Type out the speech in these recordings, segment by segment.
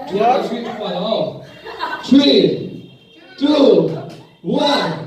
Three, one, three, two, one.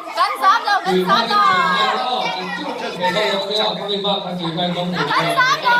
Kan zam lo, kan zam lo. Kan zam lo.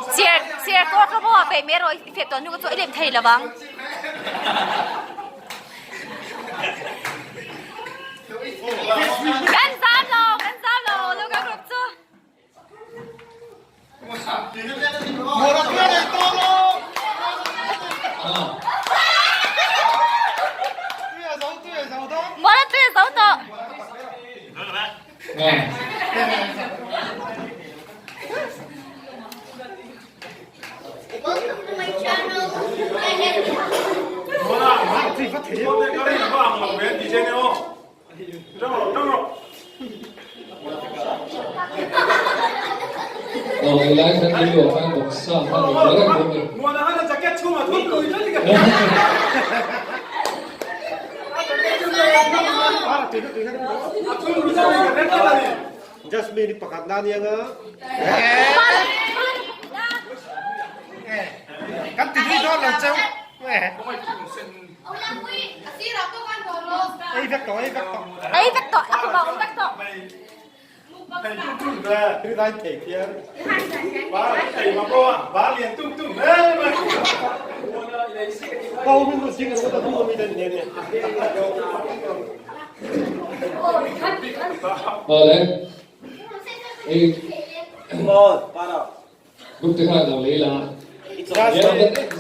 Siar siar ko ka bo pe me roi fe to nu chu ilem thei lawang. Kan zam lo, kan zam lo, lu ka group chu. Mora tu zo to. Jasmine pakhat na niang a. Kan ti dawn lo cheu. Ei vek tawh, ei vek tawh. Ei vek tawh, a fapa awm vek tawh. Rinai thei phian. Pau min lu sing ru ta du mi den ne ne. Awle. Ei. Group te khan lo lei la.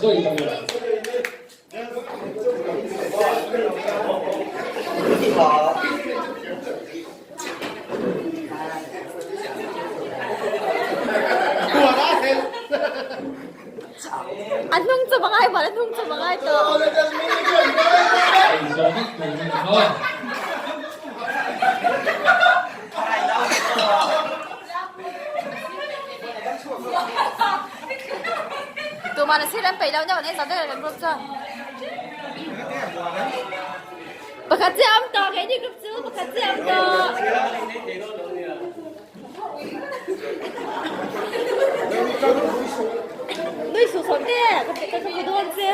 Zoi tam la. A hnung chu va ngai bal, a hnung chu va ngai tawh. Ei zawng vek tur ni maw. Tuman a sir an peih lo deuh an ei zawh vek an group chu. Pakhat chiah a awm tawh keini group chu pakhat chiah a awm tawh. Nui suh sawh te ka ka ka dawn che.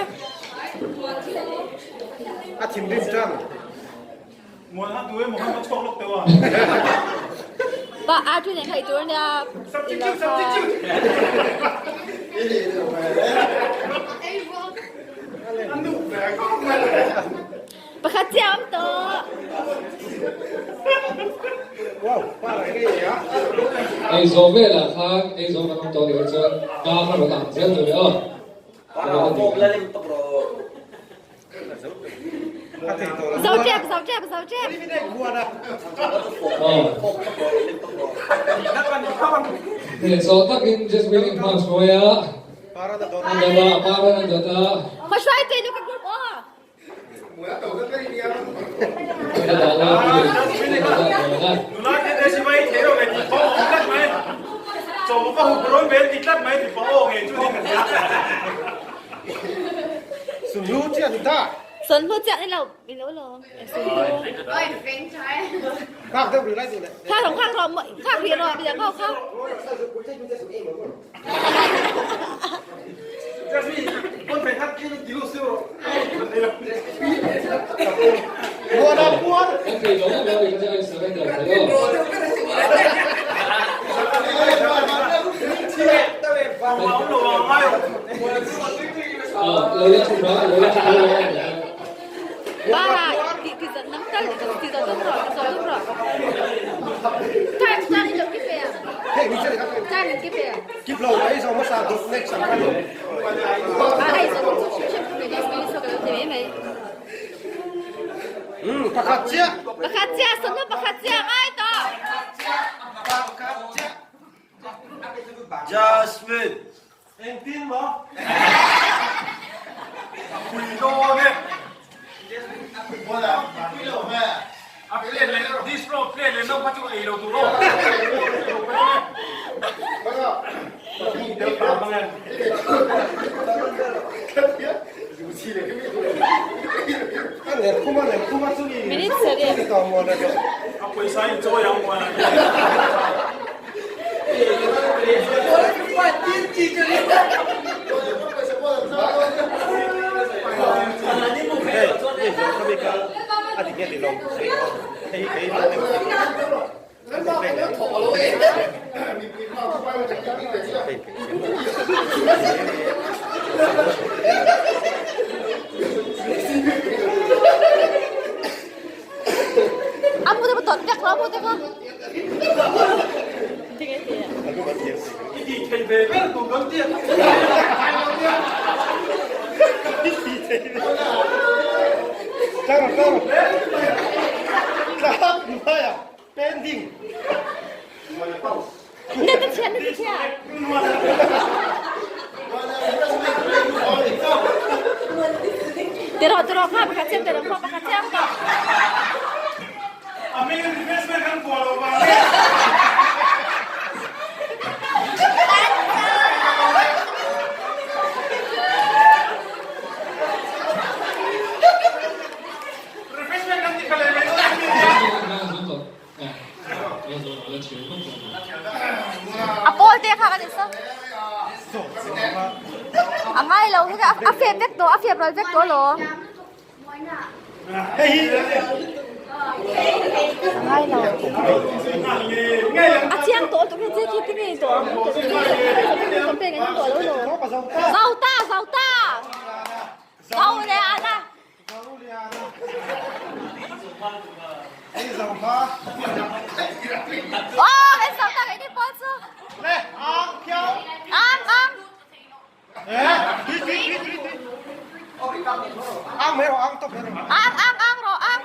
A thinrim tan. Pa a tu nen kha i tur nia. Pakhat chiah a awm tawh. Ei zawh velah khan ei zawh kan awm tawh nih chuan ka kha rawn ang zel tur e aw. Zo tep, zo tep, zo tep. Hnehsawh takin Jasmine in hma hruai a, an dawt a, Paran an dawt a. Hma hruai tui nu ka group aw. Sunhlu chiah ni ta. Sunhlu chiah ni lo, mi lo lawm. Khak deuh rih lai duh le. Khak rong khak rong khak rih rong mi dang khak. Kip lo mai zo hmasa dawt next ang kha. Pakhat chiah. Pakhat chiah, sanu pakhat chiah ngai to. Pakhat chiah. Jasmine. Engtin maw? Pui dawn e. A plate leh this row plate leh no kha chu ei lo tur aw. Minute sarih. A pawisa in chawi ang muan. Amu te tot vek lo amu te kha. I ti thei ve ber tur kan tia. Tlang tlang tlang maya pending. Na te chia na te chia. Te ro te ro kha pakhat chiam te ro kha pakhat chiam to. A main refreshment kan kuah lo ba. Refreshment kan ti khalai mai A pawl te kha kan i sa. A ngai lo hi a fep vek to a fep ral vek to lo. A ngai lo. A chiang to to khi khi ti ngi to. Pe ngai to lo lo. Zau ta zau ta. Zau le ana. Oh, cái zau ta cái đi pawl chu. Ang ang. Ang ang ang ro ang.